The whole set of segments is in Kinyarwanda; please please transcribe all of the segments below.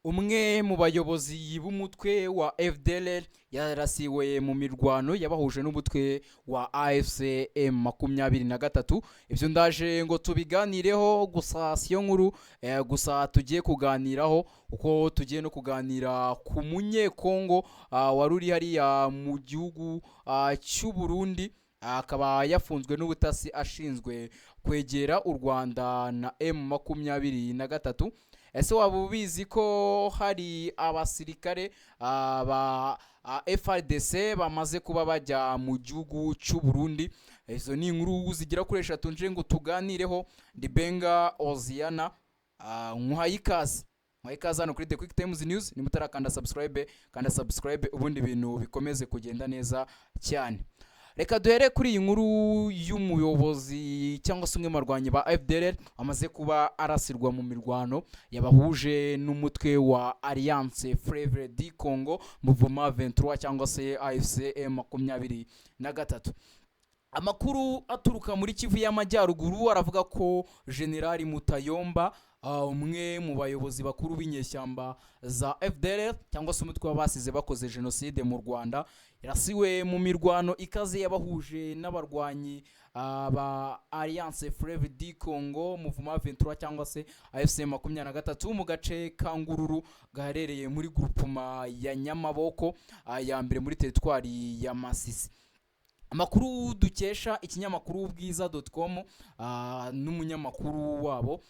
Umwe mu bayobozi b'umutwe wa FDLR yarasiwe mu mirwano yabahuje n'umutwe wa AFC M23. Ibyo ndaje ngo tubiganireho, gusa siyo nkuru gusa tugiye kuganiraho, kuko tugiye no kuganira ku Munyekongo wari uri hariya mu gihugu cy'u Burundi, akaba yafunzwe n'ubutasi ashinzwe kwegera u Rwanda na M23. Ese waba ubizi ko hari abasirikare ba FARDC bamaze kuba bajya mu gihugu cy'u Burundi? Izo ni inkuru zigera kuri eshatu nje ngo tuganireho. Ndi Benga Oziana, nkuhaye ikaze, nkuhaye ikaze hano kuri The Quick Times News. Niba utarakanda subscribe, kanda subscribe, ubundi ibintu bikomeze kugenda neza cyane. Reka duhere kuri iyi nkuru y'umuyobozi cyangwa se umwe mu barwanyi ba FDLR amaze kuba arasirwa mu mirwano yabahuje n'umutwe wa Alliance Fleuve du Congo Mouvement 23 cyangwa se AFC M23. Amakuru aturuka muri Kivu y'Amajyaruguru aravuga ko Generali Mutayomba, umwe mu bayobozi bakuru b'inyeshyamba za FDLR cyangwa se umutwe w'abasize bakoze jenoside mu Rwanda, yarasiwe mu mirwano ikaze yabahuje n'abarwanyi ba Alliance Fleuve du Congo Mouvement 23 cyangwa se AFC 23 mu gace ka Ngururu gaherereye muri groupement ya Nyamaboko ya mbere muri teritwari ya Masisi. Amakuru dukesha ikinyamakuru bwiza.com n'umunyamakuru wabo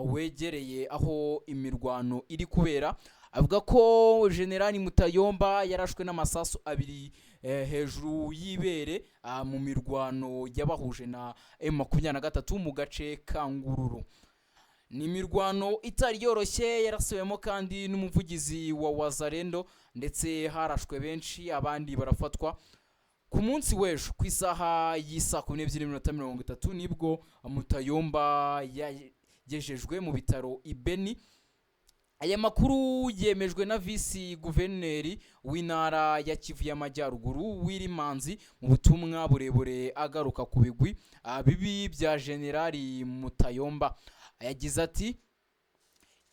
wegereye aho imirwano iri kubera avuga ko Generali Mutayomba yarashwe n'amasasu abiri hejuru y'ibere mu mirwano yabahuje na M23 mu gace ka Ngururu. Ni imirwano itari yoroshye, yarasiwemo kandi n'umuvugizi wa Wazalendo, ndetse harashwe benshi, abandi barafatwa. Ku munsi w'ejo ku isaha y'isaa 12:30 nibwo Mutayomba yagejejwe mu bitaro i Beni. Aya makuru yemejwe na visi guverineri w'intara ya Kivu y'Amajyaruguru, Wirimanzi, mu butumwa burebure agaruka ku bigwi bibi bya Generali Mutayomba. Yagize ati: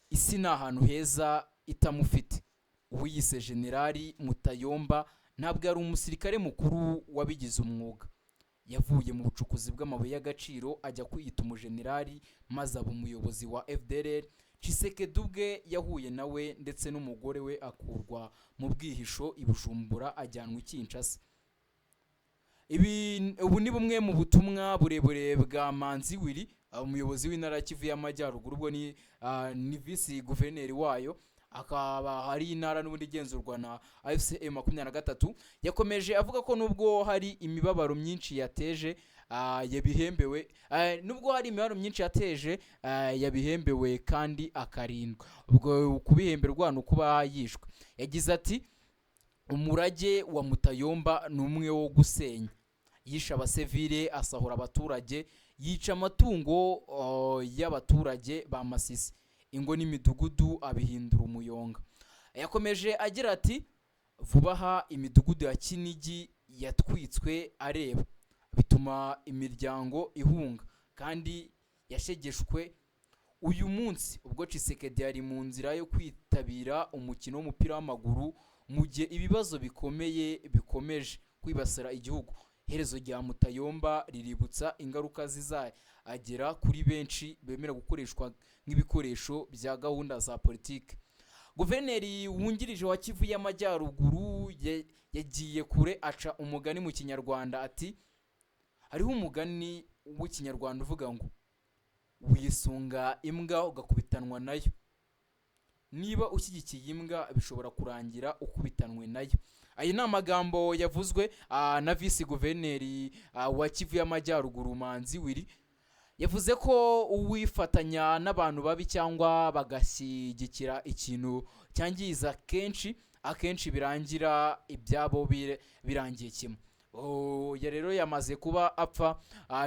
"Isi ni ahantu heza itamufite. Uwiyise Generali Mutayomba ntabwo ari umusirikare mukuru wabigize umwuga. Yavuye mu bucukuzi bw'amabuye y'agaciro ajya kwiyita umujenerali, maze aba umuyobozi wa FDLR. Tshisekedi ubwe yahuye nawe ndetse n'umugore we, akurwa mu bwihisho i Bujumbura ajyanwa i Kinshasa." Ibi ubu ni bumwe mu butumwa burebure bwa Manzi Wiri, umuyobozi w'intara ya Kivu y'Amajyaruguru, ubwo ni visi guverineri wayo, akaba hari intara n'ubundi igenzurwa na AFC 23. Yakomeje avuga ko nubwo hari imibabaro myinshi yateje yabihembewe, nubwo hari imibabaro myinshi yateje yabihembewe kandi akarindwa. Ubwo kubihemberwa ni ukuba yishwe. Yagize ati: "Umurage wa Mutayomba ni umwe wo gusenya. Yishe abasivile, asahura abaturage, yica amatungo y'abaturage ba Masisi, ingo n'imidugudu abihindura umuyonga." Yakomeje agira ati: "Vuba aha imidugudu ya Kinigi yatwitswe areba, bituma imiryango ihunga kandi yashegeshwe. Uyu munsi ubwo Tshisekedi yari mu nzira yo kwitabira umukino w'umupira w'amaguru, mu gihe ibibazo bikomeye bikomeje kwibasira igihugu, iherezo rya Mutayomba riributsa ingaruka zizagera kuri benshi bemera gukoreshwa nk'ibikoresho bya gahunda za politiki." Guverineri wungirije wa Kivu y'Amajyaruguru yagiye kure, aca umugani mu Kinyarwanda ati: "Hariho umugani w'Ikinyarwanda uvuga ngo wisunga imbwa ugakubitanwa nayo. Niba ushyigikiye imbwa, bishobora kurangira ukubitanwe nayo." Aya ni amagambo yavuzwe na visi guverineri wa Kivu y'Amajyaruguru, Manzi Wiri. Yavuze ko uwifatanya n'abantu babi cyangwa bagashyigikira ikintu cyangiza, kenshi akenshi birangira ibyabo birangiye kimwe. Ya rero yamaze kuba apfa,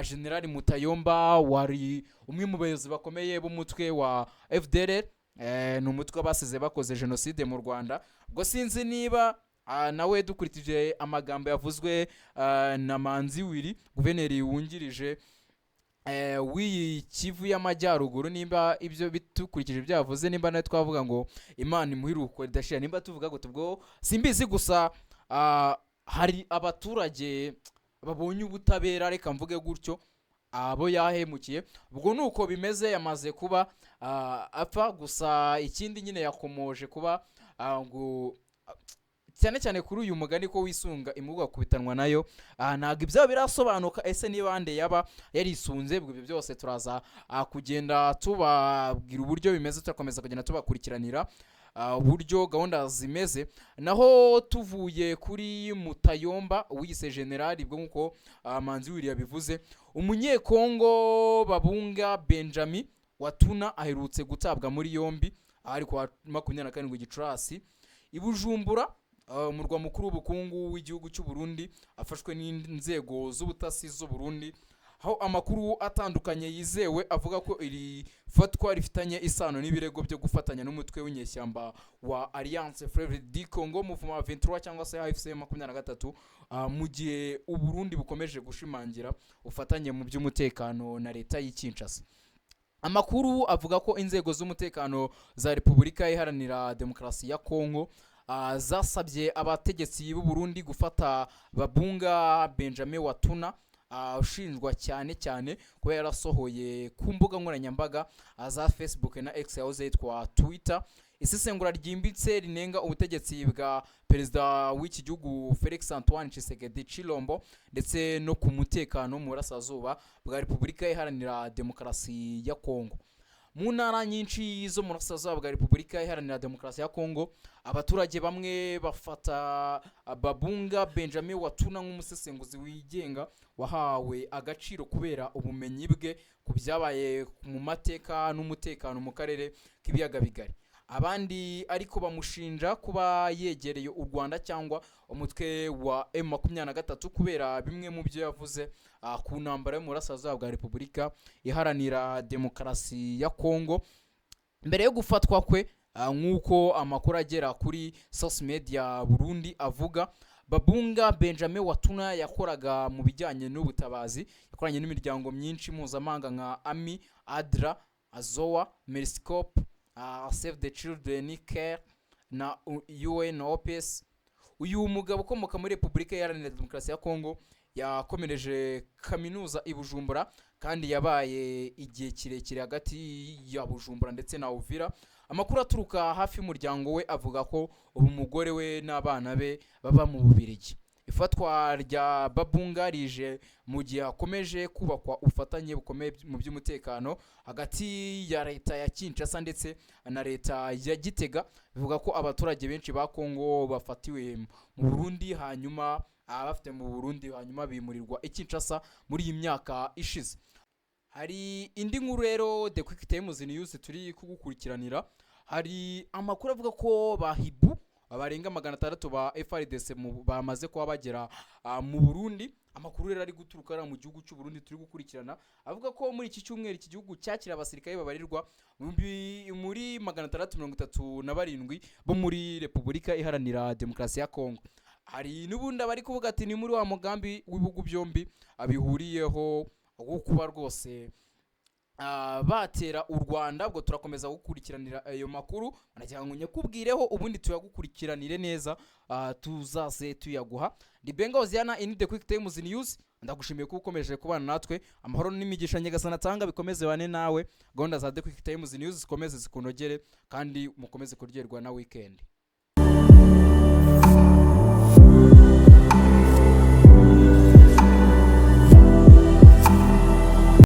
Generali Mutayomba wari umwe mu bayobozi bakomeye b'umutwe wa FDLR, ni umutwe basize bakoze jenoside mu Rwanda. Ubwo sinzi niba nawe dukurikije amagambo yavuzwe na Manzi Wiri, guverineri wungirije W'iyi Kivu y'Amajyaruguru, nimba ibyo dukurikije ibyo yavuze, nimba nawe twavuga ngo Imana imuhe iruhuko ridashira, nimba tuvuga ngo tubwo simbizi. Gusa hari abaturage babonye ubutabera, reka mvuge gutyo, abo yahemukiye. Ubwo ni uko bimeze, yamaze kuba apfa. Gusa ikindi nyine yakomoje kuba ngo cyane cyane kuri uyu mugani ko wisunga imbwa ugakubitanwa nayo. Ntabwo ibyabo birasobanuka. Ese niba nde yaba yarisunze? Ubwo ibyo byose turaza kugenda tubabwira uburyo bimeze, turakomeza kugenda tubakurikiranira uburyo gahunda zimeze. Naho tuvuye kuri Mutayomba wiyise generali, bwo nk'uko Manzi Wiri yabivuze, Umunyekongo Babunga Benjamin Watuna aherutse gutabwa muri yombi ari kuwa 27 Gicurasi i Bujumbura, umurwa mukuru w'ubukungu w'igihugu cy'u Burundi, afashwe n'inzego z'ubutasi z'u Burundi, aho amakuru atandukanye yizewe avuga ko iri fatwa rifitanye isano n'ibirego byo gufatanya n'umutwe w'inyeshyamba wa Alliance Fleuve du Congo, Mouvement 23 cyangwa se AFC 23, mu gihe u Burundi bukomeje gushimangira ubufatanye mu by'umutekano na leta y'i Kinshasa. Amakuru avuga ko inzego z'umutekano za Repubulika Iharanira Demokarasi ya Kongo zasabye abategetsi b'u Burundi gufata Babunga Benjamin Watuna, ushinjwa cyane cyane kuba yarasohoye ku mbuga nkoranyambaga za Facebook na X yahoze yitwa Twitter isesengura ryimbitse rinenga ubutegetsi bwa perezida w'iki gihugu Felix Antoine Tshisekedi Chilombo, ndetse no ku mutekano mu burasirazuba bwa Repubulika Iharanira Demokarasi ya Kongo. Mu ntara nyinshi zo mu burasirazuba bwa Repubulika Iharanira Demokarasi ya Kongo, abaturage bamwe bafata Babunga Benjamin Watuna nk'umusesenguzi wigenga wahawe agaciro kubera ubumenyi bwe ku byabaye mu mateka n'umutekano mu karere k'Ibiyaga Bigari. Abandi ariko bamushinja kuba yegereye u Rwanda cyangwa umutwe wa M23 kubera bimwe mu byo yavuze ku ntambara yo mu burasirazuba bwa Repubulika Iharanira Demokarasi ya Kongo. Mbere yo gufatwa kwe, nk'uko amakuru agera kuri Source Media Burundi avuga, Babunga Benjamin Watuna yakoraga mu bijyanye n'ubutabazi, yakoranye n'imiryango myinshi mpuzamahanga nka AMI, ADRA, Azowa, Mercy Corps, Save the Children, Care na UNOPS. Uyu mugabo ukomoka muri Repubulika Iharanira Demokarasi ya Kongo yakomereje kaminuza i Bujumbura, kandi yabaye igihe kirekire hagati ya Bujumbura ndetse na Uvira. Amakuru aturuka hafi y'umuryango we avuga ko ubu umugore we n'abana be baba mu Bubiligi. Ifatwa rya Babunga rije mu gihe hakomeje kubakwa ubufatanye bukomeye mu by'umutekano hagati ya leta ya Kinshasa ndetse na leta ya Gitega. Bivuga ko abaturage benshi ba Kongo bafatiwe mu Burundi, hanyuma abafite mu Burundi, hanyuma bimurirwa i Kinshasa muri iyi myaka ishize. Hari indi nkuru rero The Quick Times News turi kugukurikiranira. Hari amakuru avuga ko ba hiboux barenga 600 ba FARDC bamaze kuba bagera mu Burundi. Amakuru rero ari guturuka hariya mu gihugu cy'u Burundi turi gukurikirana avuga ko muri iki cyumweru iki gihugu cyakira abasirikare babarirwa muri 637 bo muri Repubulika Iharanira Demokarasi ya Kongo. Hari n'ubundi abari kuvuga ati ni muri wa mugambi w'ibihugu byombi abihuriyeho wo kuba rwose batera u Rwanda. Ubwo turakomeza gukurikiranira ayo makuru, nagira ngo nyakubwireho, ubundi tuyagukurikiranire neza, tuzaze tuyaguha. Ndi Benga Oziana in The Quick Times News. Ndagushimiye kuba ukomeje kubana natwe. Amahoro n'imigisha Nyagasani atanga bikomeze bane nawe. Gahunda za The Quick Times News zikomeze zikunogere, kandi mukomeze kuryoherwa na weekend.